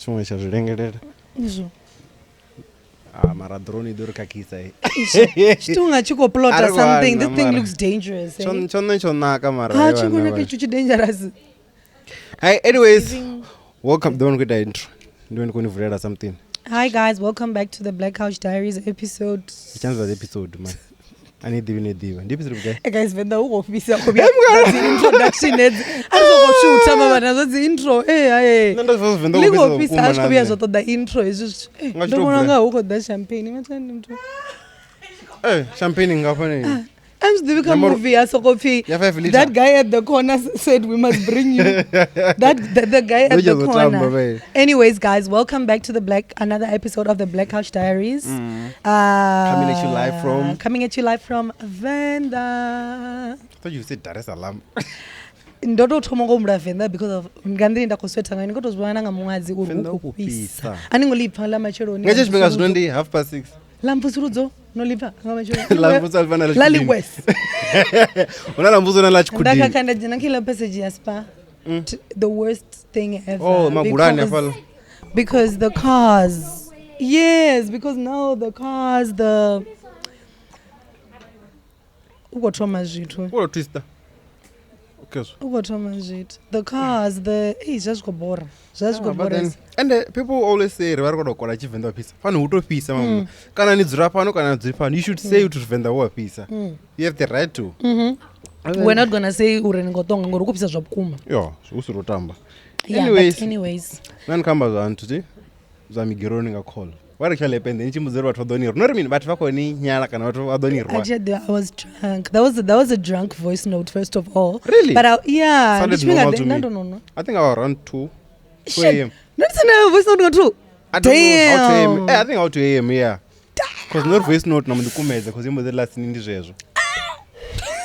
Tshiṅwe tsha zwi lengelela. Izwo. Ah, mara drone i ḓo ri khakhisa i. Tshi unga tshi khou A plota ri khou something. hana, This thing mara. looks dangerous. Eh? Tshone tsho naka mara. Ha hai tshi vhana khou vha. naka tshi dangerous. Hey, anyways, welcome. Ḓo ndi khou ita intro. Ndi vhe ndi khou ni vulela something. Hi guys, welcome back to the Black Couch Diaries episode. Ndi chance dza episode man. A ni ḓivhi ni ḓivha. Ndi episode vhugai? Hey guys, Venḓa hu khou fhisa khou vhuya dzi introduction hedzi. A ri sokou shutha mama nazwo dzi intro. Eh hai. Nṋe ndo zwi Venḓa Ḽi khou khou fhisa fhisa a tshi khou vhuya vhukuma zwa ṱoḓa intro hezwi zwithu. Eh, Nga tshi Ndo tou vhona bvula. unga hu khou ḓa champagne. Mathani muthu. Eh, champagne ngafha ni. A zwi ḓivhi kha Nyambaro- movie ya sokou pfhi Ya 5 liter. that guy at the corner said we must bring you that the guy at Ndo the dzhia zwo tamba, corner. vhe. Anyways, guys, welcome back to the black another episode of the Black Couch Diaries. Coming at you live from- coming at you live from Venda. I thought you said Dar es Salaam. Ndo tou thoma ngo humbula Venḓa because of nga nḓila nda khou swetha ngayo ndi khou tou zwi vhona na nga muṅwadzi uri Venḓa hu hu khou khou fhisa. fhisa. A ni ngo ḽi pfa ḽa matsheloni. Nga hetsho tshifhinga zwino ndi 6:30. Ḽa mvusuludzo no ḽi pfa nga matsheloni. Ḽa mvusuludzo ḽi fana na ḽa Ḽa tshikudini. ḽiwes. Hu na ḽa mvusuludzo na ḽa Nda tshikudini. khakha nda dzhena kha iḽa passage ya spa. The worst thing ever. Oh, Magulani hafhaḽa. Because the cars. Yes, because now the cars, the u khou thoma zwithu. U khou twister. Okay. so. U khou thoma zwithu. The cars, the ei zwa zwi khou bora. Zwa zwi Ah, khou but then, bora. and people always say ri vha ri khou tou kola Tshivenḓa wa fhisa. Fhano hu to fhisa mama. Kana ni dzula fhano kana ni dzuli fhano. You should say kuti Venḓa hu a fhisa. You have the right to. We're not gonna say uri ni khou tonga ngori hu khou fhisa zwa vhukuma. Yo, hu si ro tamba. Yeah, Anyways. but anyways. Nṋe ndi khou amba zwa nthu ti zwa migeroni nga call. Wa ri tsha lepende ni tshi mbudza uri vhathu vha ḓo ni rwa. No ri mini vhathu vha khou ni nyala kana vhathu vha ḓo ni rwa. Actually, I was drunk. That was a drunk voice note, first of all. Really? But I, yeah, Sounded ndi tshifhinga normal ḓe- to me. I don't know. I think I was around 2 2 Shit. a.m. Ndo ndi sina voice note nga 2. I don't know how 2 a.m. Damn. Eh, I think how 2 a.m. yeah. Cause not voice note na ndi kumedza cause imbo the last ndi zwezwo.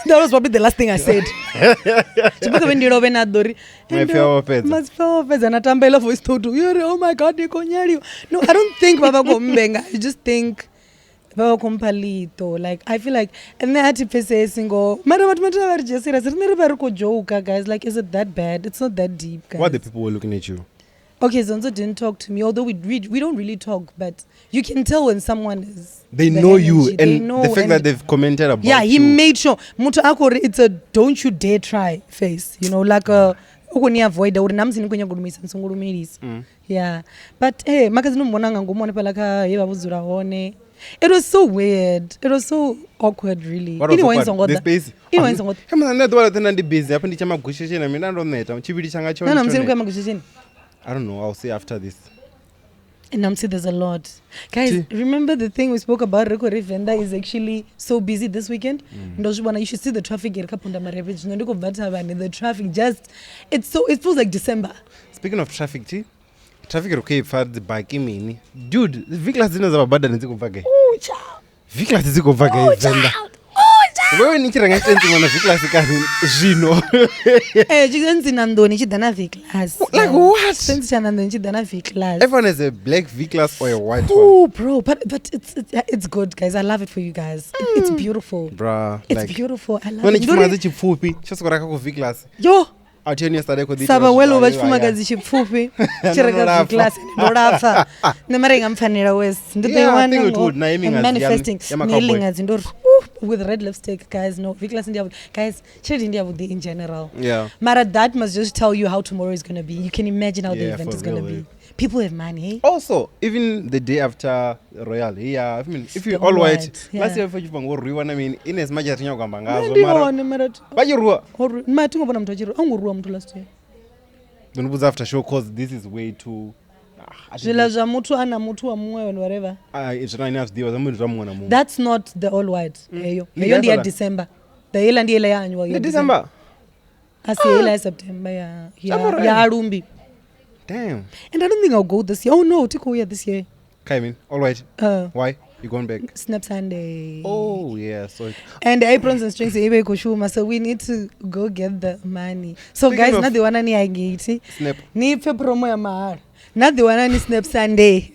That was probably the last thing I said. Tshifhinga vhe ndi lovhe na ḓo ri Maipfi awe o fhedza. Maipfi awe o fhedza na tamba iḽa voice note. Yo ri oh my god ndi khou nyaliwa. No, I don't think vha vha khou mmbenga. I just think vha vha khou mpha ḽiṱo. Like I feel like nṋe a thi pfesesi ngoho. Mara vhathu mathina vha ri dzhia serious. Riṋe ri vha ri khou joke guys. Like is it that bad? It's not that deep guys. What the people were looking at you? Okay, Zonzo didn't talk to me, although we don't really talk, but you can tell when someone is They the know you energy. They and know the fact and that they've commented about yeah, he you. made sure muthu akori it's a don't you dare try face, you know, like a u khou ni avoida uri namusi ni khou nyaga u lumisa ni songo lumelisa. Yeah, but hey, makhadzi no muvhona nga ngomu hanefhaḽa kha he vha vho dzula hone. It was so weird. It was so awkward, really. What was Ini awkward? songo The ḓa. space. Ini wine songo ḓa. Kha mna nṋe ḓuvha ḽoṱhe nda ndi busy hafha ndi tsha magushesheni mina ndo neta tshivhili tshanga tsho. No, no, musi ni khou ya magushesheni. I don't know. I'll see after this. Namsi, there's a lot. Guys, remember the thing we spoke about? Reko Venda is actually so busy this weekend. Ndozvibona, you should see the traffic iri kapunda marepe. Zvino ndiko bva thavhani, the traffic just, it's so, it feels like December. Speaking of traffic, ti traffic ri khou i pfa dzi baki mini. Dude, V-class dzine dza vha badani dzi khou bva gai? Oh, child. V-class dzi khou bva gai Oh, Venḓa? child. Oh, child. Wewe ni tshi renga tshitentsi ṅwana V-class kani zwino. Eh, tshitentsi na nḓuni tshi ḓa na V-class. Like what? Tshitentsi tsha na nḓuni tshi ḓa na V-class. Everyone has a black V-class or a white one. Oh, bro, but it's good, guys. I love it for you guys. It's beautiful. Bruh, It's like beautiful. I love none it. tshifumakadzi tshipfufhi tsho sokou raka ku V-class. Yo, A thi yesterday khou ḓi sa itela vhawelo vha zwithu tshifumakadzi tshipfufhi tshi No, reka no, V-class ndo lapfa nṋe mara i nga mpfanela wes ndi ḓo Yeah, I i wana think it ngoho. would. Na I'm yemingadzi manifesting ya ma cowboy. nelingadzi ndo ri with red lipstick guys no V-class ndi yavhuḓi guys tshelede ndi yavhuḓi in general Yeah. mara that must just tell you how tomorrow is gonna be. You can imagine how the Yeah, event for is gonna real, be. eh. People have money, hey? Also, even the day after Royal, yeah, I mean, if you The all all white, white, yeah. last year if you ngo rwiwa na mini, in as much as ri amba ngazwo Ndi mara hone mara vha tshi rwiwa mara thi ngo vhona muthu a tshi rwiwa a ngo rwiwa muthu last year ḓo ni vhudza after show cause this is way too ah, zwiḽa zwa muthu ana muthu wa muṅwe and whatever. Ah, zwino ine a zwi ḓivha zwa muthu zwa muṅwe na muṅwe. That's not the all white heyo. Ndi Heyo ndi ya gai fhaḽa? December. The heiḽa ndi heiḽa ya annual ya Ndi December. A si heiḽa ya September Zwa murena. ya Alumbi. Damn. And I don't think I'll go this year. Oh no, thi khou ya this year. Kai mean, all white. Why? You going back? Snap Sunday. Oh yeah, so And aprons and strings ibe khou shuma, so we need to go get the money. So Speaking guys, of na ḓiwana ni hangeiti. Snap. Ni pfe promo ya mahala. Na ḓiwana ni Snap Sunday.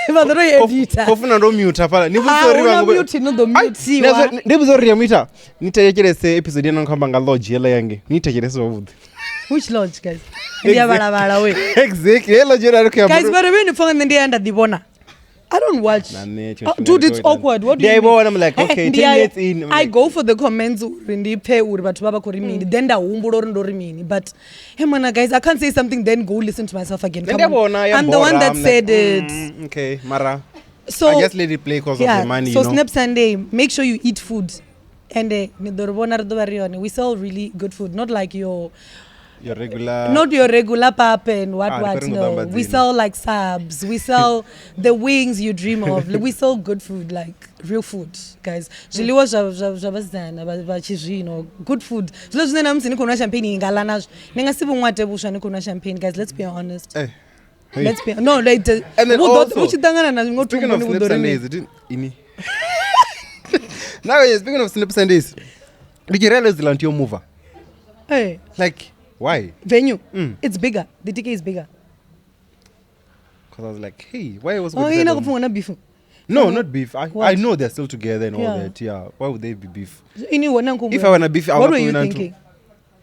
Vha ḓo to edita. Ko funa ndo mute hafhaḽa. Ni vhudza Ah, uri huna vhaṅwe vha- mute, no ḓo Ai, mutiwa. ndi vhudza uri ya muita. Ni thetshelese episode ino khou amba nga lodge yela yange. Ni thetshelese zwavhuḓi. Which lodge, guys? Ndi a vhalavhala we. Exactly. Hello, Gerard. Okay, Guys, mara vhe ni pfa nga nṋe ndi ya nda ḓivhona. I don't watch. Na nṋe tshiṅwe Oh, tshifhinga dude, ndi it's khou ita. awkward. What do Ndi a you i vhona, mean? I'm like, Eh, okay, ndi 10 a- minutes in, I'm I like- go for the comments uri ndi pfe uri vhathu vha vha khou ri mini. Then nda humbula uri ndo ri mini. But hey mana guys, I can't say something then go listen to myself again. Nṋe Come ndi a on. vhona, ya I'm the one bora, that I'm said like, it. okay, mara. So I just let it play because of the money, so you know. Snap Sunday, make sure you eat food. And ni ḓo ri vhona ri ḓo vha ri hone. We sell really good food, not like your Your regular not your regular pap and what Ah, what. ndi No, khou we ri sell like subs. We sell the wings you dream of. We sell good food, like real food, guys. Zwiḽiwa zwa zwa zwa vhasidzana vha vha tshizwino, good food. Zwiḽiwa zwine na musi ni khou nwa champagne ni nga ḽa nazwo. Ni nga si vhu ṅwate vhuswa ni khou nwa champagne, guys. Let's be honest. Eh. Hey. Let's be no like the, And then vhu ḓo- also, vhu tshi ṱangana na zwiṅwe Speaking of thumbuni vhu Snap ḓo ri mini? Sundays, did ini. Now, yeah, speaking of Snap Sundays, did you realize the Lantio mover? Hey. Like, why? Venue. Mm. It's bigger. The DK is bigger. Because I was like, hey, why was Oh, ina kupfungwa na beef. No, not beef. I What? know they're still together and all Yeah. that. Yeah. Why would they be beef? Ini wona nkumbu. If I wanna beef, I What wanna were you put in thinking?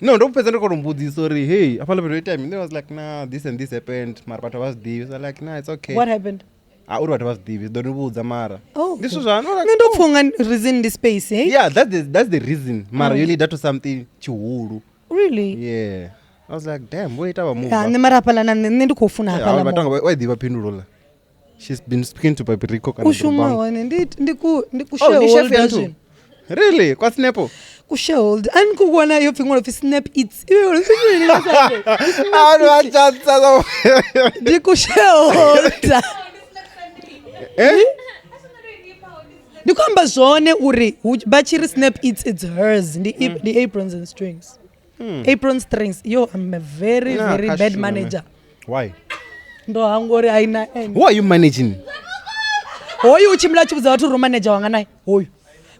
No, ndopedza ndakatombudzisa uri hey hapana pano time and they was like nah this and this happened mara vhathu avha zwi ḓivhi so like nah it's okay What happened? Ah, uri vhathu avha zwi ḓivhi ḓo ni vhudza mara Oh. ndi zwithu zwa no, like, Nṋe ndo pfunga reason ndi space, eh? yeah that's the reason mara Mm. yo lead to something chihulu Really? yeah I was like damn vho ita vha move Ya, nṋe mara hafhaḽa na nṋe nṋe ndi khou funa hafhaḽa. mo. wa ḓivha phindulo la she's been speaking to Papriko kana U shuma Durban. hone ndi ndi ku ndi ku oh ndi chef shareholder ya nthu zwino. really kwa Snapo Ku shareholder. Ani ku vhona yo pfi ṅwalo pfi snap eats. Iwe uri ah no a chatsa ndi ku shareholder. eh Ndi khou amba zwone uri vha tshi ri snap eats it's hers. Ndi ndi aprons and strings. Apron strings. Yo, I'm a very Nah, very kha bad shuma, man. manager. Why? Ndo hangwa uri a ina end. Who are you managing? Hoyu u tshimbila a tshi vhudza vhathu uri manager wanga naye hoyu.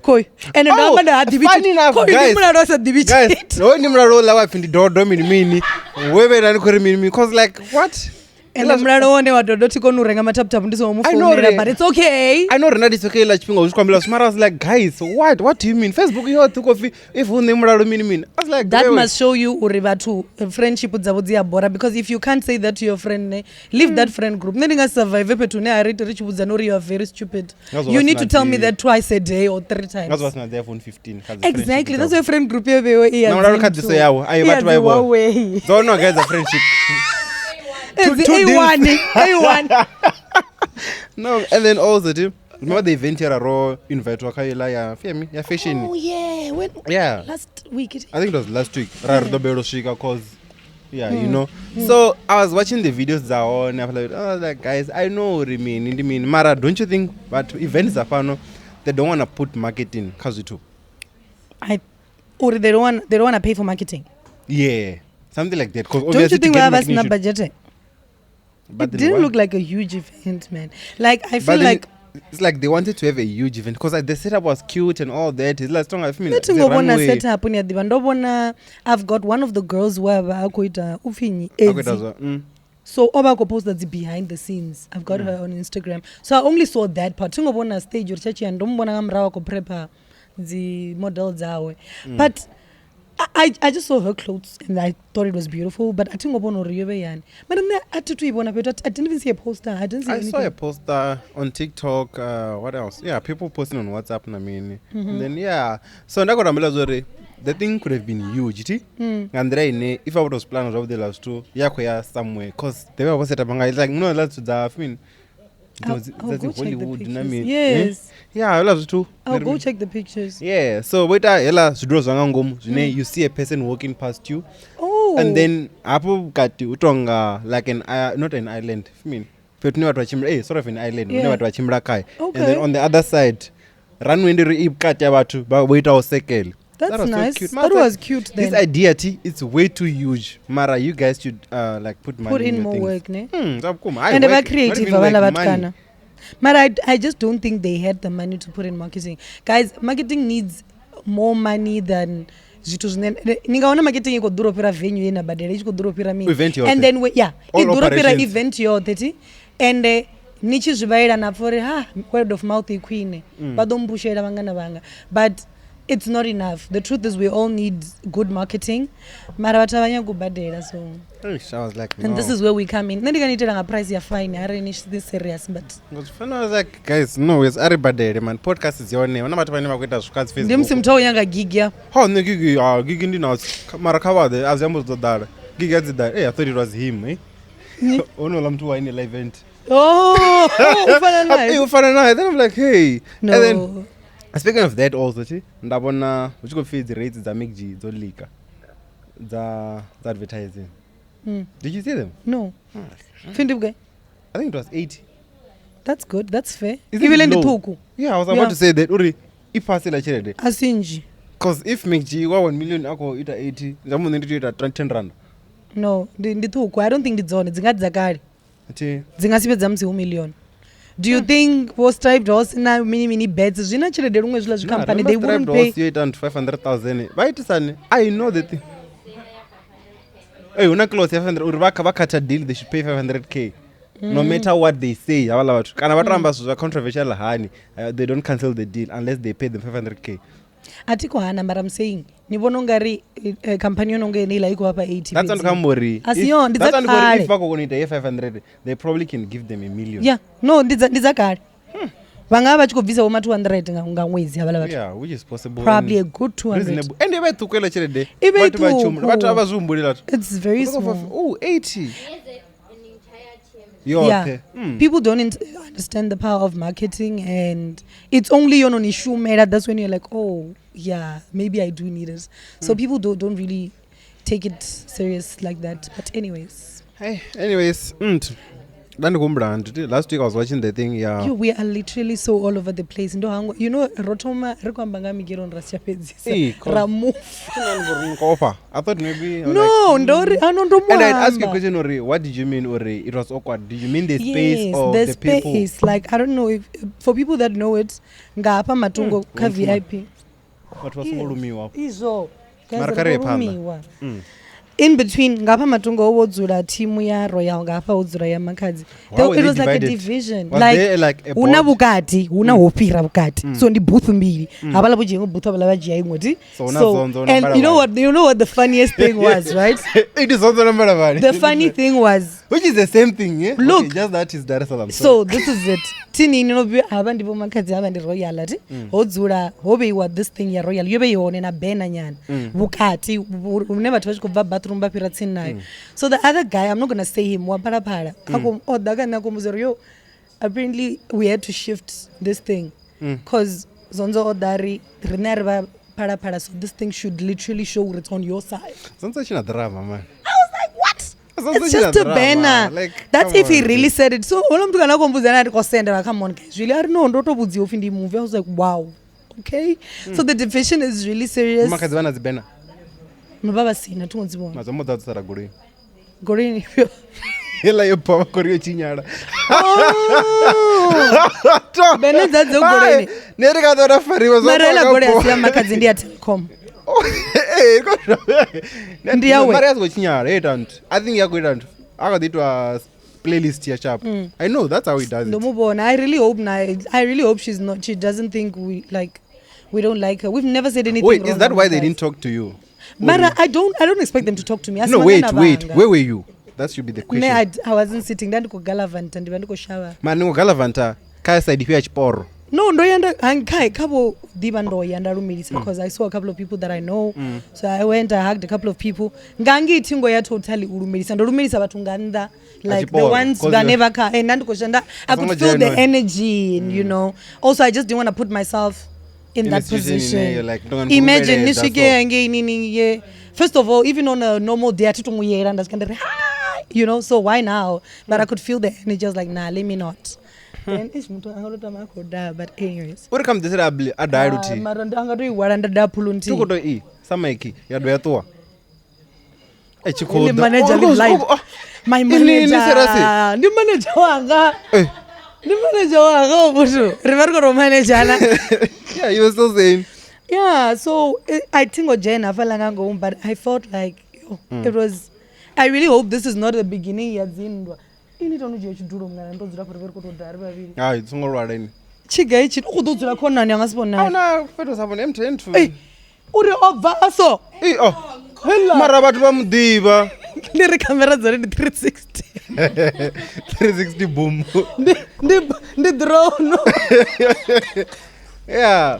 Khoyu. Ende ndo amba nda ha ḓivhi funny tshithu. enough, Khoyu ndi guys. mulalo a sa ḓivhi Guys, tshithu. hoyu ndi mulalo uḽa wa pfi ndi dodo mini mini we vhe nani khou ri mini mini cause like what Ende mulalo wone wa dodo thi koni u renga mathaputhapu ndi songo mu I know founela uri- but it's okay. I know rina ndi okay ḽa tshifhinga hu tshi khou ambela mara I was like guys what do you mean Facebook yoṱhe u khou pfi if hu nṋe mulalo mini mini I was like That wait, wait. must show you uri vhathu friendship dzavho dzi a bora because if you can't say that to your friend ne, leave that friend group. Nṋe ndi nga si survive fhethu hune ha ri ri tshi vhudzana uri you are very stupid. Ngazwo You vha need to sina tell me dzi- that twice a day or three times. ngazwo vha sina dzi iPhone 15 kha dzi friendship Exactly. That's dzavho. why friend group yo vheiwa i ya Na mulalo dzi kha dziso nthu. yawe, ayi I ya vhathu vha i dzi vhona. Huawei. Dzo no guys a friendship Dzi two deals. A1, A1. No, and then also too, remember the event here ro invite wa kha iḽa ya femi ya fashion. Oh yeah, when Yeah. last week it, I think it was last week. Ra ri ḓo balelwa u swika cause yeah, you know. So I was watching the videos dza hone. I was like, I was like, guys, I know uri mini ndi mini. Mara don't you think but events dza fhano they don't want to put marketing kha zwithu. I or they don't want to pay for marketing. Yeah. Something like that. Cause Don't obviously you think to we get have marketing a you should- budget? But It then didn't why? look like a huge event, man. Like I But feel then like it's like they wanted to have a huge event because like, the setup was cute and all that. It's like strong. I feel nṋe thi ngo vhona setup ni a ḓivha ndo vhona I've got one of the girls we a vha a khou ita u pfhi nnyi Edzi. So o vha a khou posta dzi behind the scenes. I've got her on Instagram. So I only saw that part. Thi ngo vhona stage uri tsha ndo mu vhona nga murahu a khou prepa dzi model dzawe. But I just saw her clothes and I thought it was beautiful, but I think vhona uri yo vhe yani. Mara nṋe a thi thu i vhona fhethu. I didn't even see a poster. I didn't see I anything. saw a poster on TikTok. What else? Yeah, people posting on WhatsApp. I mean, Mm-hmm. and then yeah. So ndakotambela zori the thing could have been huge. Ti nga nḓila ine if I would have planned zwavhuḓi last two ya khou ya somewhere cause they were set up nga it's like no that's dza I mean I'll dza go check the Hollywood na pictures. mini. Yes. Yeah, hela zwithu. I'll go check the pictures. Yeah, so vho ita hela zwidulo zwa nga ngomu zwine you see a person walking past you Oh. and then hafho vhukati hu tonga like an not an island I mean fhethu hune vhathu vha tshimbila eh, sort of an island hune Yeah. vhathu vha tshimbila khayo and Okay. then on the other side runway ndi ri i vhukati ha vhathu vha vho itaho sekele That's That was so nice. cute. That Mara, was cute this then. idea ti it's way too huge mara you guys should like put money Put in your more things. work, ne? Zwa vhukuma. Hayi, And work, vha not creative even work, havhaḽa money. vhatukana. But I just don't think they had the money to put in marketing. Guys, marketing needs more money than zwithu zwine ni nga wana marketing i khou ḓura u fhira venue ye na badela i tshi khou ḓura u fhira mini. Event yoṱhe. And then we, yeah, i All ḓura u fhira operations. event yoṱhe ti. And ni tshi zwi vhalela na pfa uri ha word of mouth i khwine. Mm. Vha ḓo mbushela vhangana vhanga. But It's not enough. The truth is we all need good marketing. Mara vhathu a vha nyagi u badela so. Eish, I was like, And this no. is where we come in. Nṋe ndi nga ni itela nga price ya fine arali ni this serious but Because when I was like, guys, no, it's ari badele man. Podcast is yone. Huna vhathu vhane vha khou ita zwithu kha dzi ndi musi Facebook. muthu a u nyanga gig ya Ha nṋe gigi, ah, gigi ndi nadzo. Mara kha vha ḓe, a zwi amba zwi ḓo ḓala. Gigi a dzi ḓala. Hey, I thought it was him, eh? Honouḽa muthu wa ine event. Oh, u fana naye. Hey, u fana naye. Then I'm like, hey. No. And then speaking of that also, chi, nda vhona hu tshi khou pfi dzi rates dza McG dzo leaka dza advertising. Did you see them? No. Pfi ndi vhugai? I think it was 80. That's good. That's fair. Isn't it Ibile ndi low? ṱhukhu. Yeah, I was about Yeah. to say that uri i fhasi ḽa tshelede. A si nnzhi. Cause if McG wa 1 million a khou ita 80, zwa muṋe ndi tea u ita 10 rand. No, ndi ṱhukhu. I don't think ndi dzone dzi nga dza kale. Thi Dzi nga si vhe dza musi hu million. Do you think vho striped horse na mini mini bets zwi na tshelede luṅwe zwiḽa zwi company they wouldn't pay. Yo ita 500,000. Vha itisani? I know the thing. Hey, huna clause ya 500 uri vha vha cut deal they should pay 500k. No matter what they say, havhaḽa vhathu kana vha to amba zwithu zwa controversial hani, they don't cancel the deal unless they pay them 500k. A thi khou hana mara I'm saying ni vhona ungari company yo no nga yeneiḽa i khou vhafha 80 That's fhedzi. what I'm uri. A si yone, ndi dza That's what kale. if vha khou kona u ita ye 500, they probably can give them a million. Yeah, no ndi dza kale. Vha nga vha vha tshi khou bvisa vho ma 200 nga ṅwedzi havhaḽa vhathu. Yeah, which is possible. Probably a and good 200. reasonable. And i vha i ṱhukhu heiḽa tshelede. I vha i Vhathu vha tshi ṱhukhu. vhathu a vha zwi humbuli vhathu. It's very Vha khou small. Oh, 80. Yeah. Yoṱhe. Mm. People don't understand the power of marketing, and it's only you know shumela that's when you're like, oh yeah, maybe I do need it. So people don't really take it serious like that. But anyways, Hey, anyways, nda ndi khou humbula nditi last week I was watching the thing ya yo, we are literally so all over the place. Ndo hangwa, you know, ro thoma ri khou amba nga Miguel ra si tsha fhedzisa. Eh, Ra move. Kofa. I thought maybe I was No, ndo ri ano ndo like, and I'd ask you a muamba. question uri what did you mean uri it was awkward? Did you mean the space Yes, or the the people? space. Like I don't know if for people that know it, nga hafha matungo kha vho ntshuma. VIP. Vhathu vha songo lumiwa. Izwo. Guys, Mara ri kha ri ye khou phanḓa. lumiwa. In between ngapha matungo ho dzula thimu ya royal ngapha ho dzula ya makhadzi. Why There- were it they was like a divided? division. Was Like there like a huna board? vhukati huna ho fhira vhukati so ndi booth mbili havhaḽa vho dzhia iṅwe booth havhaḽa vha dzhia iṅwe ti So huna Zonzo na and you know Mbalabala. what you know what the funniest thing was, right? It is also number one. The funny thing was Which is the same thing, yeah? Look. Okay, just that is Dar es Salaam. So this is it. Thini no vhi havha ndi vho makhadzi havha ndi royal ati ho dzula ho vheiwa this thing ya royal yo vheiwa hone na banner nyana vhukati hune vhathu vha tshi khou bva bathroom vha fhira tsini nayo. So the other guy, I'm not gonna say him, wa phalaphala a khou o ḓa kha nṋe a khou mmbudza uri yo apparently we had to shift this thing cause Zonzo o ḓa ri riṋe a ri vha phalaphala, so this thing should literally show uri it's on your side. Zonzo tshina drama, man. I was like, what? Zonzo It's tshina just a drama. banner. Like, That's come if he on, really dude. said it. So hola muthu kana khou na ndi khou sendela, come on guys. Really, I don't know ndo to vhudziwa upfi ndi movie. I was like, wow. Okay. So the division is really serious. Makhadzi vha na dzi banner. Vha vha sina thi ngo dzi vhona. Madzo ḓa sala goloi. Goloi ifhio? Heiḽa yo bva khori yo tshinyala. Oh. Banner dza dzo goloini. Ne ri ka ḓo ra fariwa Mara heiḽa goloi a si ya Makhadzi ndi ya Telkom. Ndi yawe. Mara ya si khou tshinyala yo ita nthu. I think ya khou ita nthu. A kha ḓi itwa playlist ya sharp. I know that's how he does Ndo it. mu vhona. I really hope na I really hope she's not she doesn't think we like we don't like her. We've never said anything Wait, is wrong that why they about didn't us. talk to you? Mara I don't expect them to talk to me. No, wait, wait. Where were you? That should be the question. Ne, I wasn't sitting nda ndi khou galavanta ndi vha ndi khou shavha. Mara ni khou galavanta kha side ifhio ya tshiporo? No, ndo ya nda kha kha vho ḓivha ndo ya nda lumelisa because I saw a couple of people that I know. So I went, I hugged a couple of people. Nga ngei thingo ya totally u lumelisa. Ndo lumelisa vhathu nga nnḓa like the tshiporo, ones 'cause vhane you- vha kha nda ndi khou shanda I Songo could feel the dzhena. energy and you know. Also I just didn't want to put myself in In a that situation ine position. you're like, ndo nga ndi khou Imagine ni lumeledza, swike so- ngei nini ye. First of all, even on a normal day, a thi to muyela nda swika nda ri hi, you know, so why now? But I could feel the energy. I was like, nah, let me not. Then ish muthu anga to tama a khou daha, but anyways. Uri kha muḓisela a daha Ah, luthihi. mara ndi anga to i hwala nda daha phulu Thi khou nthihi. to i sa maiki ya dovha ya ṱuwa. I tshi khou Ndi ḓa. manager Oh, li live. oh, oh. My Ini- ini serious? manager. Ndi manager wanga. Eh. Ndi manager wanga o muthu. Ri vha ri khou tou managana. Yeah, you were still saying. Yeah, so I think dzhena hafhaḽa nga ngomu, but I felt like yo, it was I really hope this is not the beginning ya dzinndwa. Ini to no dzhia tshidulo mungana ndo dzula afho ri vhe ri khou tou daha ri vhavhili. Hai, songo lwala ini. Tshiga itshi u khou ḓo dzula khonani anga si vhonale. Ahuna fhethu sa vhone MTN two. Ei, uri o bva a so. Ei, oh. Mara vhathu vha mu ḓivha. Ndi ri khamera dzone ndi 360. 360 boom. Ndi drone. Yeah.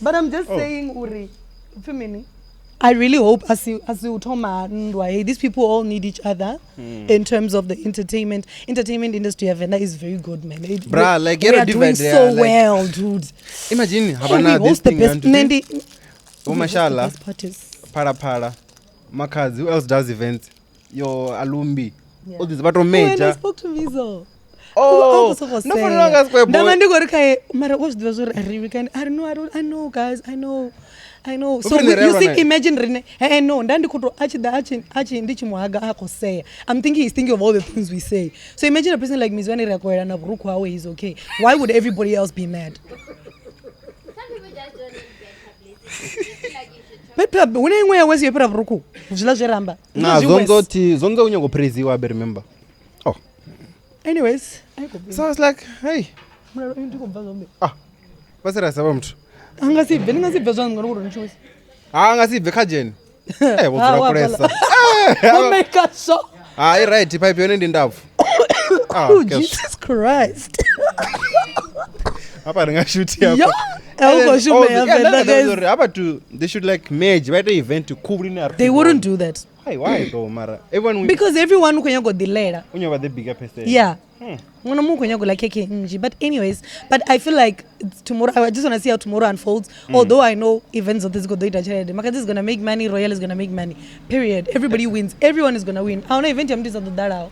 But I'm just saying uri upfi mini? I really hope asi u thoma nndwa hey these people all need each other in terms of the entertainment industry ya Venda is very good man. Bruh, like, We yero are doing divide so ya, like- well dude. Imagine We havana this host the thing best and this. Nandi, we host the Mashallah. best parties. Phala Phala. Makhadzi, who else does events? Yo Alumbi. Yeah. All these vha to Oh, and I major. spoke to Mizo. Oh, no fonela nga Square Boy. Ndavha ndi khou ri khae mara wo zwi ḓivha zwori a ri we I know, I don't, I know guys, I know. I know. So Upfi we, ni you see, revha nae? imagine rine. Hey, no, nda ndi khou tou a tshi ḓa a tshi ndi tshi mu haga a khou sea. I'm thinking he's thinking of all the things we say. So imagine a person like Mizo ane ri a kovhelana vhurukhu hawe, he's okay. Why would everybody else be mad? Some people just don't need bad publicity. They feel like you should talk. But hu na iṅwe ya wesi yo fhira vhurukhu. Zwiḽa zwe ra amba. Na Zwi zonzo worse. thi zonzo u nyago praisiwa be remember. Oh. Anyways, a i khou bva. So I was like, hey, Mulalo, ndi khou bva zwavhuḓi. ah. Vha serious avha muthu. A nga si bve, ndi nga si bve zwa ngori uri ni shumise. Ha nga si bve kha dzhene. Eh, vho Ah, dzula wa kulesa. Vho make sure. Hai right, pipe yone ndi ndapfu. Ah, Oh, kesho. Jesus Christ. Hafha ri nga shuthi hafha. Yo, a hu khou shumea Venḓa, guys. Uri hafha to they should like merge vha ite event khulu ine a ri They wouldn't do that. Why though mara? Everyone Because everyone u khou nyaga u ḓilela. u nyaga the bigger person. Yeah. Ṅwana muṅwe u khou nyaga u ḽa khekhe nnzhi. But anyways, but I feel like it's tomorrow, I just want to see how tomorrow unfolds. Although I know events dzoṱhe dzi khou ḓo ita tshelede. Makhadzi is gonna make money, Royal is gonna make money. Period. Everybody wins. Everyone is gonna win. Ahuna event ya muthu i sa ḓo ḓalaho.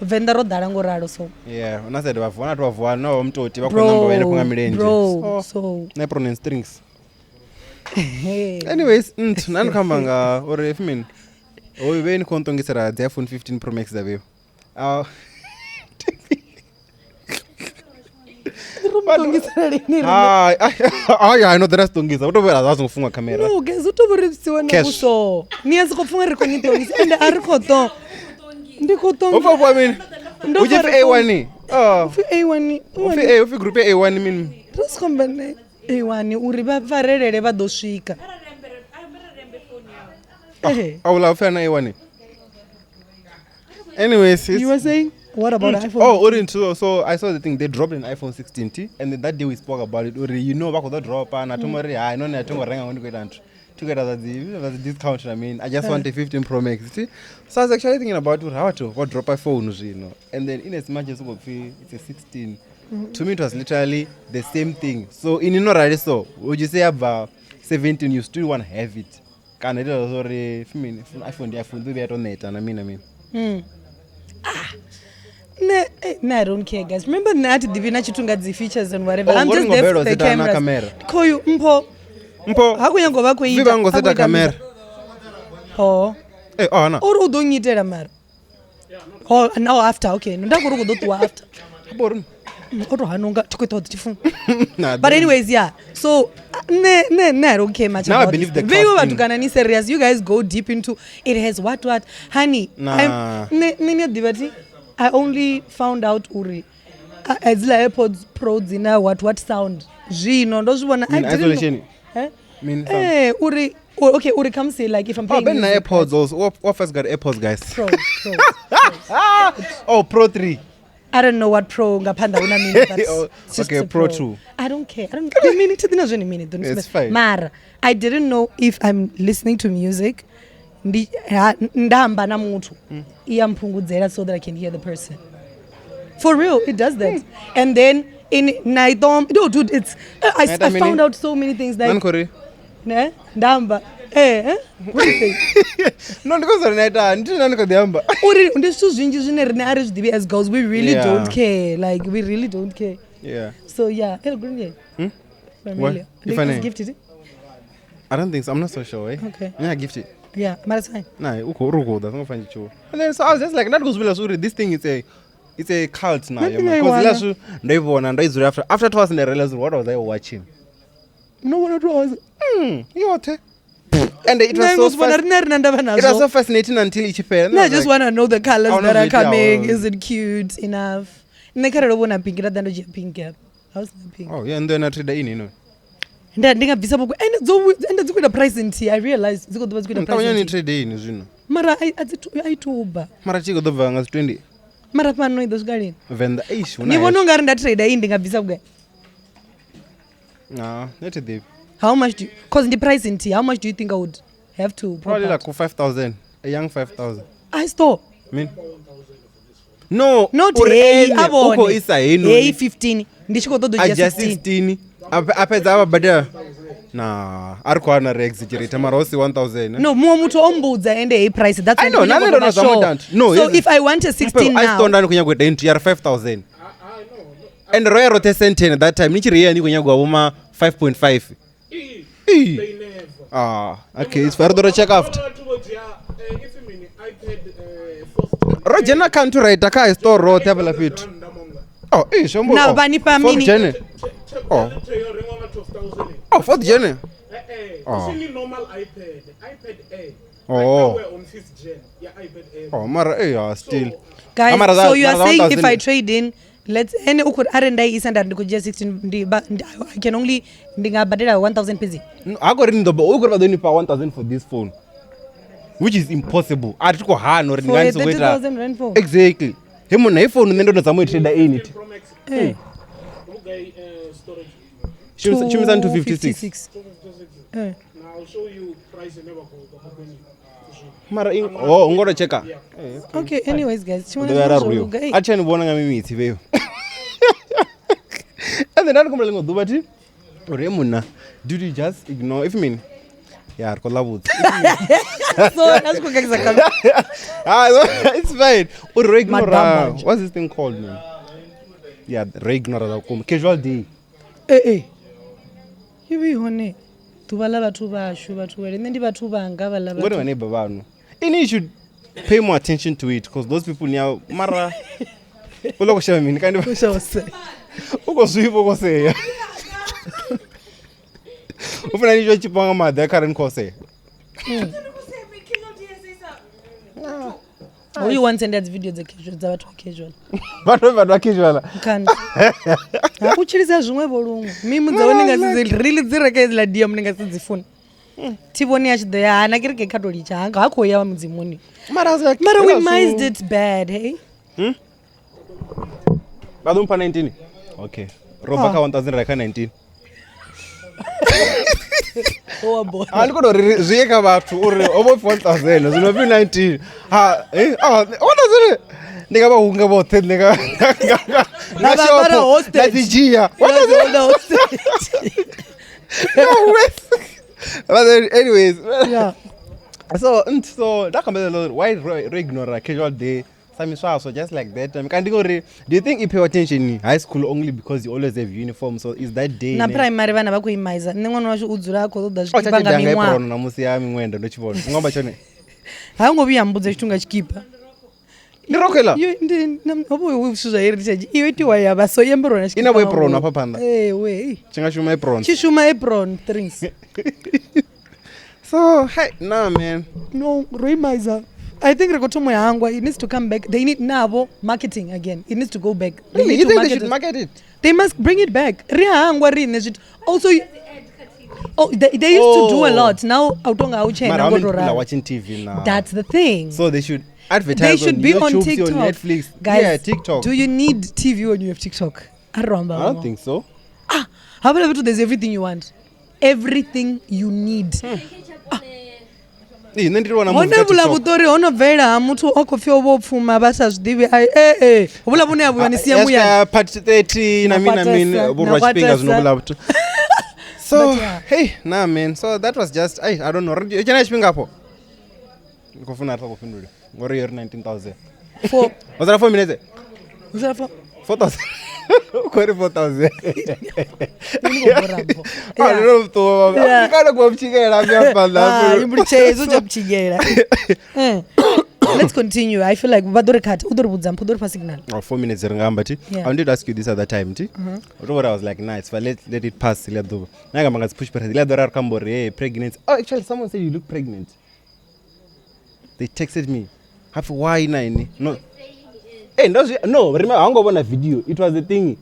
Venḓa ro ḓala ngo ralo so. Yeah, una said vha vuwa na vha vuwa no mutoti vha khou namba vha ene nga milenzhe. Bro, so. Na apron and strings. Hey. Anyways, nthu nna ndi khou amba nga uri if mini hoyu vhe ni khou ntongisela dzi iPhone 15 Pro Max dza vheiwa. Ah, Ri mu tongisela lini riṋe? Hai, hai, hai, no ḓira sitongisa. U to vhela zwa songo funga camera. No, guys, u to vho ri siwa na Cash. vhuso. Ni a sokou pfha uri ri khou ni ṱongisa ende a ri khou ṱo. Ndi khou Upfa ṱonga. upfa mini? Ndo Hu tshi pfi fara A1. Oh. Upfi A1. Upfi A, upfi group ya A1 mini? Ro sokou amba na A1 uri vha farelele vha ḓo swika. Eh. A ula upfi ana A1. Anyways, You were saying what about iPhone? Oh, uri nthu, so I saw the thing they dropped an iPhone 16T and then that day we spoke about it. Uri you know vha khou ḓo dropa na thoma uri hai no ne a thi ngo renga ngo ndi khou ita nthu. To get us the discount I mean I just want a 15 Pro Max. See? So I was actually thinking about how to what drop a phone zwino. And then in as much as it's a 16. To me it was literally the same thing. So in no rali so would you say about 17 you still want to have it? Kana ita zori iPhone ndi iPhone ḓo vhuya to neta na mina mina. Ne, ne, I don't care, guys. Remember nṋe a thi ḓivhi na tshithu nga dzi features and whatever. Oh, I'm ngori just there ngobelwa for the seta na cameras. camera. Khoyu mpho Mpho ha khou nyanga u vha khou Vi ita. vha ngo ha khou seta ita camera. Oh. Eh, oh na. Uri u ḓo nnyitela mara. Oh, now after, okay. Nda khou ri u khou ḓo ṱuwa after. Bori. O to hana unga thi khou ṱoḓa thi funi. Nah, But anyways, yeah. So ne, I don't care much Now I about believe this. the Veiwe casting. vhathu kana ni serious. You guys go deep into it has what honey. Nah. Ne ne ni a ḓivha thi I only found out uri hedzila AirPods Pro dzina what sound. Zwino ndo zwi vhona I Mean didn't know. isolation. Eh? Mean sound. Eh, uri okay, uri come say like if I'm Oh, playing Ben na music, AirPods also. What first got AirPods, guys? Pro, Pro. Oh, Pro 3. I don't know what pro nga phanḓa hu na mini but Oh, it's just okay, a Pro 2. I don't care. I don't ndi mini thi ḓi na zwone mini don't It's smell. fine. Mara I didn't know if I'm listening to music ndi nda amba na muthu i ya mphungudzela so that I can hear the person. For real, it does that. And then in Naidom, no dude, it's Naita I mini? found out so many things like Nani khori? ne ndamba eh eh what do you think? No, ndi khou naita. Ndi nani khou ḓi amba. Uri ndi zwithu zwinzhi zwine rine a ri zwi ḓivhi as girls we really Yeah. don't care like we really don't care. Yeah. So yeah, hello green Hmm? Familiar. What? If I They name? gifted it. I don't think so. I'm not so sure, eh? Okay. Yeah, gift it. Yeah, but it's fine. Nah, uko uri kuda, songo fanyi chuo. And then so I was just like, not goes uri this thing is a it's a cult now. Nothing I Because wanna. last ndoivona ndoidzura after 2 hours ndarealize what was I watching? No one at all. Yote. And it was so Nṋe vhona fast, rine rina ndavha it was so nazwo. fascinating until ichifela. Nṋe I just want to know the colors I wanna that are read, yeah, coming. I Is it cute enough? Nṋe kharali vhona pink nda ḓa ndo dzhia pink ya. House snapping. Oh yeah, ndo na trader ini no. Nda ndi nga bvisa vhuku ende dzo ende dzi khou ita price nthihi. I realize dzi khou ḓo vha dzi khou ita price Ṱavhanya ni nthihi. trade ini zwino. Mara a dzi a i tuba. Mara tshi khou ḓo bva nga 20 Mara fhano i ḓo swika lini? Venḓa. Eish, hu na Ni vhona hezwo. ungari nda trader iyi ndi nga bvisa vhugai? Ah, nṋe thi ḓivhi. How much do you, cause ndi price nthihi, how much do you think I would have to pop Probably out? like 5,000. A young 5,000. I store. Min. No, Not uri heyi ene a u khou vhone. isa heinoni. Heyi 15 ndi tshi khou ṱoḓa u A dzhia dzhia 16. 16 a fhedza a vha badela. Na, a ri khou hana ri exaggerate mara ho si 1,000. No, muṅwe muthu o mbudza ende heyi price. That's I why know, ndi khou na nṋe nyanga ndo u no vha zama u sure. ita nthu. No, So hezwi- if I want a 16 I now. store ndi khou nyaga u ita inthu ya ri 5,000. And ro ya roṱhe Sandton that time ni tshi ri iya ni khou nyaga u vho ma 5.5. They never. Ah, okay, it's fair. Ri ḓo ro check after. Vhathu vho dzhia, ipfi mini, iPad, fourth gen. Ro dzhena kha nthu ra ita kha store roṱhe hafhaḽa fhethu. Randa monga. Oh, eh, shombo. Na oh, vha ni fha fourth mini? gen. Oh. Tablet yo rengwa nga 12,000. Oh, fourth gen. Oh. Usini normal iPad, iPad Air. Oh. Right now we're on fifth gen. Yeah, iPad Air. Oh, mara eh, yeah, still. Guys, Mara so you are mara saying if 1,000 I trade in, let's ene u khou arali nda i isa nda ri ndi khou dzhia 16 ndi, ba, ndi, I can only ndi nga badela 1000 fhedzi. No, ha khou ri ni ḓo u khou ri vha ḓo ni fha 1000 for this phone. Which is impossible. A thi khou hana uri ndi For nga a ni songo ita. 30,000 rand phone. Exactly. He munna he phone nṋe ndo no zama u i trader ini. Pro Max. Eh. Vhugai, storage. Shumisa shumisa 256. 256. 256. Eh. Now I'll show you price ine vha khou vha khou koni zwino. Mara oh, ngo to checka. Okay, anyways guys, tshiṅwe Ḓo na ya ra tshiṅwe zwo ruyo. luga. Ei. A tsha ni vhona nga mimitsi vheyo. And then ndikumbula ḽiṅwe ḓuvha thi uri he munna, dude you just ignore if mean. Yeah, ri khou ḽa vhudza. So, a zwi khou kakisa kha Ah, it's fine. Uri ro ignore. Madamba. What's this thing called, man? Yeah, ro ignore zwa vhukuma. Casual day. Eh eh. I vhe i hone ḓuvha ḽa vhathu vhashu vhathu wele nṋe ndi vhathu vhanga vhaḽa Ngori vhathu. vha neighbor vhanu. Ini you should pay more attention to it because those people nia mara u loko sheva mini kandi u khou zwifha u khou sea. U funa ni tshi tshipa nga maḓi a kharani khou sea. Hoyu wa ntsendela dzi video dza casual dza vhathu vha casual. Vhathu vha vha casual. Kana. Ha u tshilisa zwiṅwe vho luṅwe. Mimu dza hone nga si dzi really dzi re kha hedziḽa DM ndi nga si dzi funi. Thi vhoni a tshi ḓo ya hana kereke kha to litsha ha ha khou ya mudzimuni. Mara I was like, Mara we hezwi- missed it bad, hey. Vha ḓo mpha 19. Okay. Ro bva kha 1000 ra ya kha 19. Wa bona. A ndi khou tou ri zwi ye kha vhathu uri ho vho pfi 1000 zwino pfi 19. Ha, eh, ah, 1000 ndi nga vha hunga vhoṱhe ndi nga nga Na vha fara shopho hostage. nda dzi dzhia. Hold hostage. No way. But then, anyways, Yeah. so so that comes why ro ignore casual day sami swaswo just like that kandi ngori do you think i pay attention in high school only because you always have uniform so is that day Na ne? primary vhana vha khou imaiza. Nṋe ṅwana washu u dzula a khou ṱoḓa Oh, zwikipa tsha nga tshidanga miṅwaha. apron na musi ya miṅwenda ndo tshi vhona u nga amba tshone Ha ngo vhuya mbudza tshithu nga tshikipa. ndi rokho iḽa Yo ndi ho vha hu zwithu zwa heritage. Iyo itiwa ya vha so i ambariwa na tshikipa. Ina vho nga apron ngomu. hafha phanḓa? Eh we. tshi nga shuma apron Tshi shuma apron strings. so hey nah man No, ro imaiza. I think ri khou thoma u ya hangwa. It needs to come back. They need navho marketing again. It needs to go back. They really need you to think they market should it. market it They must bring it back. Ri a hangwa riṋe zwithu. Also oh, they used to do a Oh. lot. Now a u tonga a u Mara, tshena how ngo many to people are ralo. watching TV now? That's the thing. So they should advertise They should on be YouTube, on TikTok. on Netflix. Guys, yeah, TikTok. Do you need TV when you have TikTok? I I don't think so. Ah, how about there's everything you want? Everything you need. Eh, nṋe ndi tou vhona movie Hone kha vhula TikTok. vhuṱori ho no bvelela ha muthu o khou pfhi o vho pfuma vha sa zwiḓivhi ai eh eh huvhula vhune ha vhuya ni sia Ya muyani swika part 30 na mini na mini Nakwatesa, vho rwa tshifhinga zwino nakwatesa. vhula vhathu. So But yeah. hey nah man so that was just I don't know ri tshena tshifhinga afho ndi khou funa ri sa khou fhindula ngori yo ri 19000 Four. was that 4 minutes Hu sala four. 4000 u khou ri 4000 Ndi khou bora mpho. Ah, Yeah. ndo no ṱuwa Yeah. kana kwa mtshikela hafha Ah, imbulitshedzo tsha mtshigela. Eh. Let's continue. I feel like vha ḓo ri cut. U ḓo ri vhudza mpho u ḓo ri fha signal. Oh, 4 minutes ri nga amba thi Yeah. I wanted to ask you this other time thi mm -hmm. I was like nice but let it pass ḽia ḓuvha na nga nga dzi push press ḽia ḓuvha ra ri khou amba uri hey pregnancy oh actually someone said you look pregnant they texted me hafi why na ini no hey ndo zwi no remember ha ngo vhona video it was the thing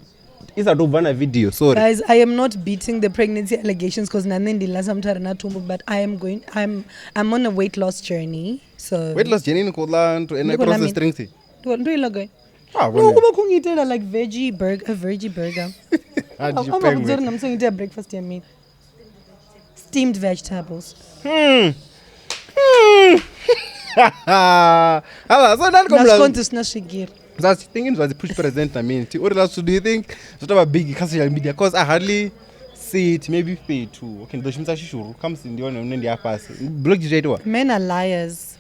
I sa tou bva na video, sorry. Guys, I am not beating the pregnancy allegations because nane ndila samthu na thumbu, but I am going I'm on a weight loss journey. So Weight loss journey ni khou ḽa nthu ene Ndi khou ḽa process mini? strength. Ndo ila gai? Ah, No, vhone. u vha khou ngitela like veggie burger, a veggie burger. Ah, A dzi vha vhudza uri pengwe. namusi ngitea breakfast ya mini? Steamed vegetables. Hala, so that Na comes zwikonzi zwi na swigiri. That's thinking was push present na mini. Uri la do you think zwi tou vha big kha social media cause I hardly see it maybe fhethu. Okay, ndi ḓo shumisa shishuru khamusi ndi hone hune ndi ya fhasi. Blog zwi a itiwa. Men are liars.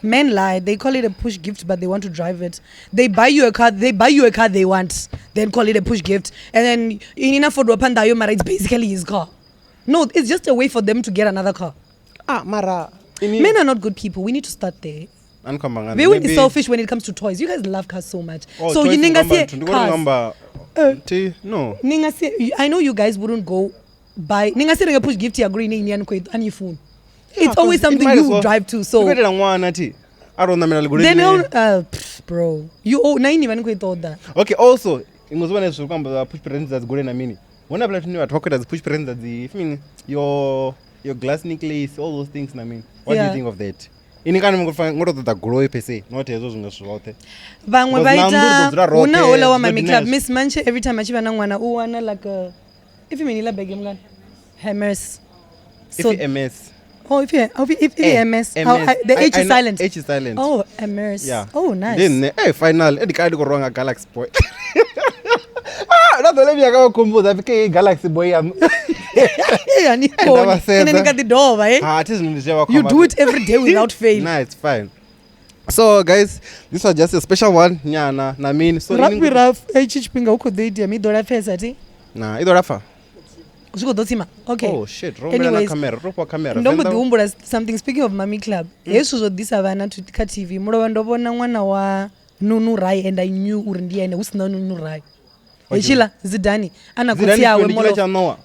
Men lie. They call it a push gift, but they want to drive it. They buy you a car. They buy you a car they want. Then call it a push gift. And then in Ford Wapanda Mara, it's basically his car. No, it's just a way for them to get another car. Ah, mara. Ini Men are not good people. We need to start there. Ani khou amba nga nṋe. They will be Maybe- selfish when it comes to toys. You guys love cars so much. Oh, so toys you ndi ninga khou amba see nthu, ndi khou ri cars. amba thi no. Ninga see. I know you guys wouldn't go buy. Ninga see push gift ya green in phone. It's always It something might you as would well. drive to. So Ndi khou itela ṅwana thi. A ro ṋamela ḽigoloi then ḽine- pff, bro you owe na ini vha ni khou i ṱoḓa Okay, also iṅwe zwi vhone zwi khou amba zwa push presents dza dzigoloi na mini. Hu na hafhaḽa fhethu hune vhathu vha khou ita dzi push presents dza dzi ipfi mini your glass necklace all those things na mini. What do you Yeah. think of that? Ini kana ngo ngo to ṱoḓa goloi per se, not hezwo zwiṅwe zwithu zwoṱhe. vhaṅwe Because vha na nnḓu ri ḓo ita dzula hu na roṱhe, houḽa wa zwi ḓo mami dina club hezwo. Miss Manche every time a tshi vha na ṅwana u wana like a ipfi mini ḽa bege mngana Hermes so If MS. oh if if Eh, MS how MS. I, the H I is know- silent H is silent. oh Hermes Yeah. oh nice Ndi nṋe eh final e ndi kale ndi khou rwa nga Galaxy Boy. Ah, nda ḓo vhuya ka vha khumbuza pfi ke Galaxy Boy yaṋu. yeah ni Nda vha koni sedza. ene ni nga ḓi dovha eh Ah, thi zwino ndi zwi a vha you khomba. do it every day without fail Nah, it's fine. So guys, this was just a special one nyana na mini. So ra ini- fhira hetshi tshifhinga hu khou ḓo itea mi ḓo lapfesa thi Na, i ḓo lapfa. zwi khou ḓo tsima okay Oh shit, ro humbela na Anyways, camera, ro fhiwa camera. ndo mbo Venḓa- ḓi humbula something speaking of mami club hezwi zwo ḓisa vhana kha tv mulovha ndo vhona ṅwana wa nunu rai and I knew uri ndi ene hu sina nunu rai hetshiḽa zidani a na Zidane khotsi awe ndi tshiḽa tsha ṋowa.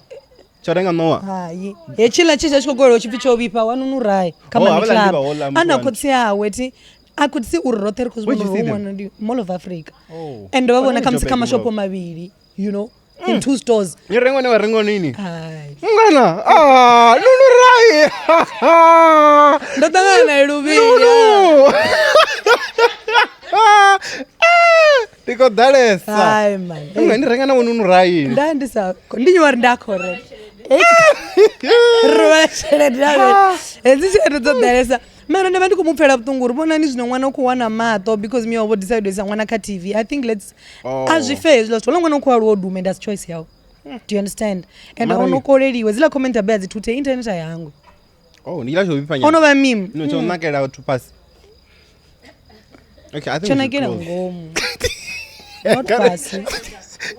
Tsha renga ṋowa. Hai hetshiḽa tshe tsha tshi khou kolelwa tshipfi tsho vhifha wa nunu rai kha Oh, mami havhaḽa ndi club vha houḽa a na muthu wa khotsi awe thi I could see uri roṱhe ri khou zwi Where'd you vhona uri see hoyu them? ṅwana ndi Mall of Africa Oh. and ndo vha Oh, vhona ndi khamusi kha Joburg mashopo Mall. mavhili you know in two stores Ni renga hone wa renga hone ini. hai Mngana, ah, Nunu Rai. ndo ṱangana naye luvhili Nunu. Ah, Ndi khou ḓalesa. hai man Nṋe ndi renga na wo Nunu Rai. nda ndi sa ndi nyiwa uri nda correct ri vhala tshelede ya hedzi tshelede dzo ḓalesa mara nda vha ndi khou mu pfela vhuṱungu uri vhonani zwino ṅwana u khou wana maṱo because miya vho decide u isa ṅwana kha tv I think lets Oh. a zwi fair hezwiḽa zwithu houḽa ṅwana u khou aluwa o dume and asi choice yawe do you understand and Mara ono i- koleliwa dziḽa comment abe a dzi thuthe internet a yangwe Oh, ndi tshiḽa tsho vhifha nyana. ono vha meme No, tsho nakela vhathu fhasi. Okay, I think tsho we should nakela close. ngomu not fhasi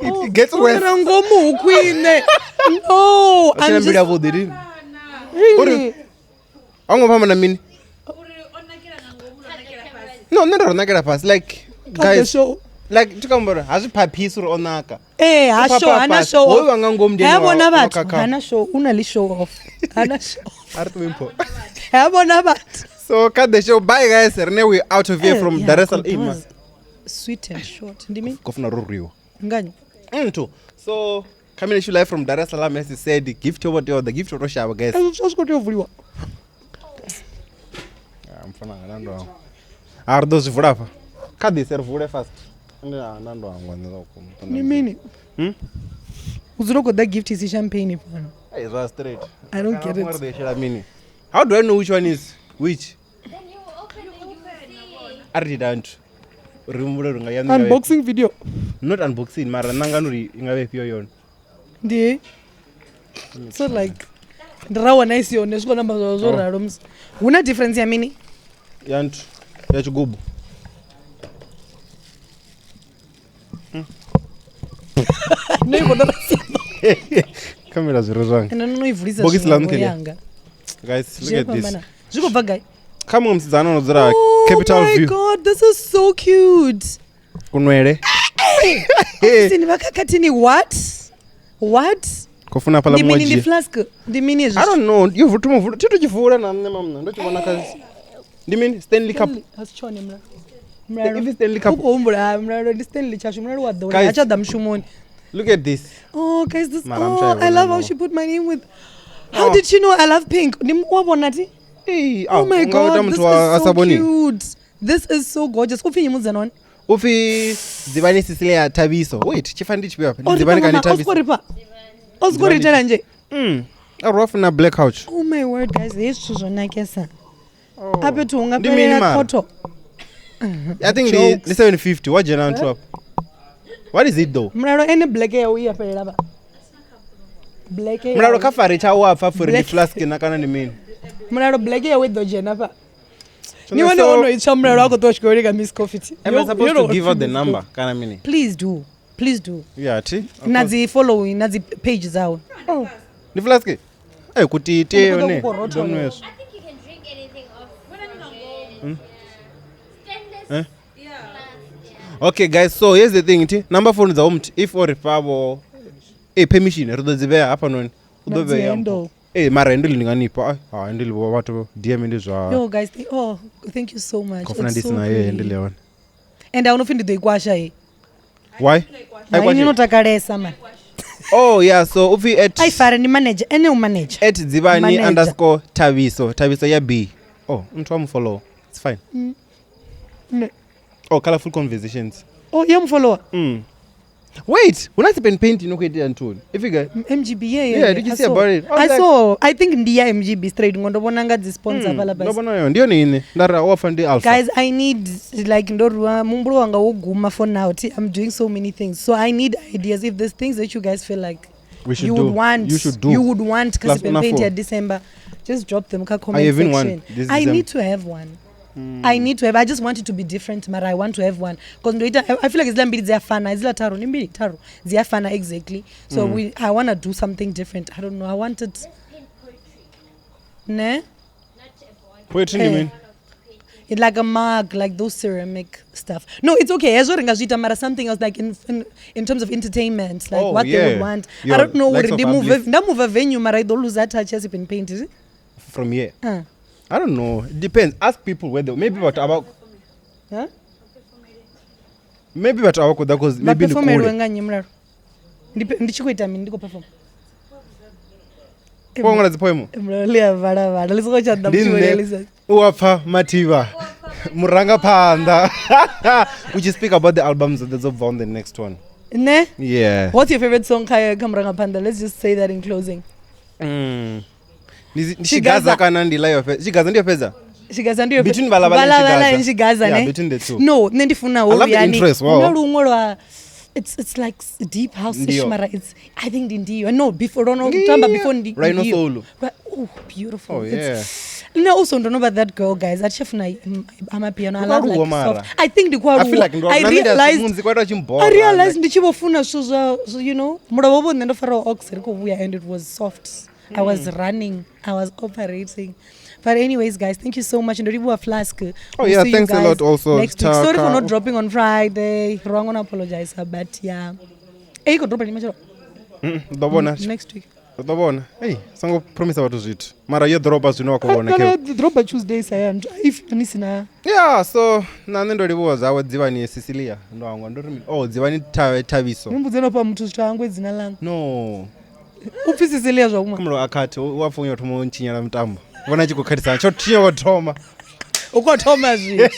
It gets worse. Nakela ngomu hu khwine no Tshina I'm mbilu just yavhuḓi lini. really A ngo fhamba na mini? No, nṋe ndo ro nakela fhasi like Cut the guys show. like thi khou amba uri ha zwi phaphisi uri o naka. Eh, ha U show, phapha hana fhasi. show Hoyu off. wa nga ngomu ndi ene Ha wa- vhona wa vhathu, khakha. hana show, u na ḽi show off. Hana show off. A ri ṱuwe mpho. Ha vhona vhathu. So cut the show. Bye guys. Rene we out of here Eh, from yeah, Dar es Salaam. that was Sweet and short. Ndi mini? Khou funa ro rwiwa. Ngani? Nthu. So coming at you live from Dar es Salaam as he said, gift yo tea the gift yo to shavha guys. Ezwo zwi khou tea u vuliwa. Ah, mfana nga ndo hangwa. A ri ḓo zwi vula afha. Kha ḓise ri vule fast. Ndi na ndo hangwa nṋe zwa vhukuma. Ndi mini? Hmm? U dzula u khou ḓa gift isi champagne fhano. Hey, zwa straight. I don't get it. Ri ḓo shela mini? How do I know which one is which? Then you open and you will see. A ri ita nthu. Ri humbule uri nga ya nṋe nga vhe- Unboxing video. Not unboxing mara nangani uri i nga vha ifhio yone. Ndi So like ndi ra wana isi yone zwi khou namba zwa zwo ralo musi. Hu na difference ya mini? Ya nthu ya tshigubu. No i vhona fhasi. Kamera zwi re zwanga. Ende no i vulisa Bogisi ḽa zwiṅwe nṱha heḽia. yanga. Guys, Zwi look a at this. fhambana. Zwi khou bva gai? Kha muṅwe musidzana ono dzula Oh Capital my View. god, this is so cute. Kunwele. Sini vakakatini what? What? Khou funa hafhaḽa Ndi muṅwe mini ndi dzhia. flask? Ndi mini hezwi? I don't know. Yo thoma u vula. Thi tu tshi vula na nṋe mamna. Ndo tshi vhona kha Ndi mini? Stanley Cup. Stanley, a si tshone Mulalo. Mulalo. Ipfi Stanley Cup. U khou humbula ha Mulalo ndi Stanley tshashu Mulalo wa ḓowela Guys. ha tsha ḓa mushumoni. Look at this. Oh, guys, this. Mara, I'm Oh, sure I I love how won't she put my name with. How Oh. did she know I love pink? Ndi wa vhona ti? Hey, Oh my unga ita god, muthu this wa- a is sa so vhoni. cute. This is so gorgeous. Upfi nnyi mudzana wone? Upfi Dzivhani Cecilia Thabiso. Wait, tshifani ndi tshifhio hafha? Ndi O ri Dzivhani fha kani mama, o siko Thabiso? ri fha. O siko ri itela nje. A ri wa funa black couch. Oh my word, guys, hezwi zwithu zwo nakesa. A fhethu hu nga Ndi mini fhelela mara? khotho. I think ndi Jokes. ndi 750 wa dzhena nthu afha. What is it though? Mulalo ene black yawe i ya fhelela vha. Black yawe. Mulalo kha fare tsha wa pfa furi ndi Black- flask na kana ndi mini? Mulalo black yawe i ḓo dzhena fha. So Ni wane so- ono itswa mulalo a khou ṱuwa tshikoloni ka Miss Coffee. Am I supposed to give out the number kana mini? Please do. Please do. Yeah, thi. Na dzi following na dzi page dzawe. Ndi flask? Eh kuti ite Ndi khou yone. ṱoḓa ku rothola. Ndo nweswa. I think you can drink anything off. Hmm? Stainless Eh? glass, yeah. Okay guys, so here's the thing, thi. Number phone dza muthu if o ri fha eh permission ri ḓo dzi vhea hafhanoni. U Na ḓo dzi vhea. handle. Eh mara handle ndi nga nifha. Ai, ha handle vho vhathu DM ndi zwa. Yo guys, oh, thank you so much. Khou funa It's ndi so sina ye pretty. handle ya hone. And a hu no pfi ndi ḓo i kwasha he. Why? Ai, Hai ni no kwashe. takalesa man. Oh yeah, so upfi at Ai fare ndi manager, ene u manager. at Dzivhani Manager. underscore Thabiso. Thabiso ya B. Oh, muthu wa mu follow. It's fine. Ne. Oh, colorful conversations. Oh, ye mu follower. Wait, huna sip and paint ino kuitea nthuni. If you guys MGB yeah, yeah. Yeah, did you I see saw. about it? I was I like- saw. I think ndi ya MGB straight ngo ndo vhona nga dzi sponsor fhaḽa ndo fhasi. vhona yo ndi yone ine nda ri wa pfa ndi alpha. Guys, I need like ndo rwa muhumbulo wanga wo guma for now. I'm doing so many things. So I need ideas if there's things that you guys feel like We should you do. would want You should do. you would want Plus Kasi una Paint four. ya December, just drop them ka comment having one section. this I December? need to have one. I need to have I just want it to be different mara I want to have one because ndoita I feel like izila mbili dziyafana izila tharu ndi mbili tharu dziyafana exactly so we I want to do something different I don't know I want it Let's paint poetry, ne not a board. Poetry ndi Eh. mini? It like a mug like those ceramic stuff no it's okay hezwo ri nga zwi ita mara something else like in terms of entertainment like Oh, what they would yeah. want Your I don't know likes uri of ndi move uplift. nda move venue mara i ḓo lose touch as been painted From here. I don't know. It depends. Ask people whether maybe vhathu avha huh? maybe vhathu avha khou ḓa cause vha maybe ndi performeliwe kule. nga nnyi mulalo Ndi ndi tshi khou ita mini ndi khou perform Wo ṅwala dzi poem? mulalo ḽi a vhalavhala ḽi songo tsha ḓa Ndi nṋe mutshivhonelisa u wa pfa Mathivha murangaphanḓa. We just speak about the albums that dzo bva on the next one. ne Yeah. what's your favorite song kha kha murangaphanḓa let's just say that in closing Ndi ndi Tshigaza. Tshigaza kana ndi ḽa yo fhedza. Tshigaza ndi yo fhedza? Tshigaza ndi yo Between Vala Vala and Vala Vala and Tshigaza. Tshigaza Yeah, ne between the two. no nṋe ndi funa I love the holuyani interest, wow. huna luṅwe lwa it's like deep house Ndiyo. mara it's I think ndi ndiyo no before ro no tamba before ndi Rhino ndiyo. Solo. Oh beautiful Oh, It's- yeah. nṋe also ndo no vha that girl guys a thi tsha funa amapiano I love Ndi like khou aluwa soft I think ndi khou I feel aluwa like ndo I na nṋe ndi a- realized munzika wa ita u tshi mbora, I realized like- ndi tshi vho funa zwithu zwa you know mulovha vho nṋe ndo faraho ox ri khou vhuya and it was soft I was Mm. running I was operating but anyways guys thank you so much ndo livhuwa flask Oh, We'll yeah, see you thanks a guys lot also, next week sorry for Taka. not dropping on Friday ro gonna apologize but yeah eh iko dropa lini matshelo Ḓo vhona. next week Ḓo vhona. Hey, songo promise vhathu zwithu. Mara yo dropa zwino wa khou vhona Kana khe. dropa Tuesday sa ya if ni sina Yeah, so na nṋe ndo livhuwa zwawe Dzivhani Cecilia. Ndo hangwa ndo ri mini? Oh, Dzivhani Thabiso. ni mbudze no fha muthu zwithu hangwe dzina ḽanga No. u pfi Cecilia zwa vhuma Khumbula akhathi u wa fonya thoma u ntshinyela mutambo. Vhona tshi khou khathisa tsho tshinya wa thoma. u khou thoma zwithu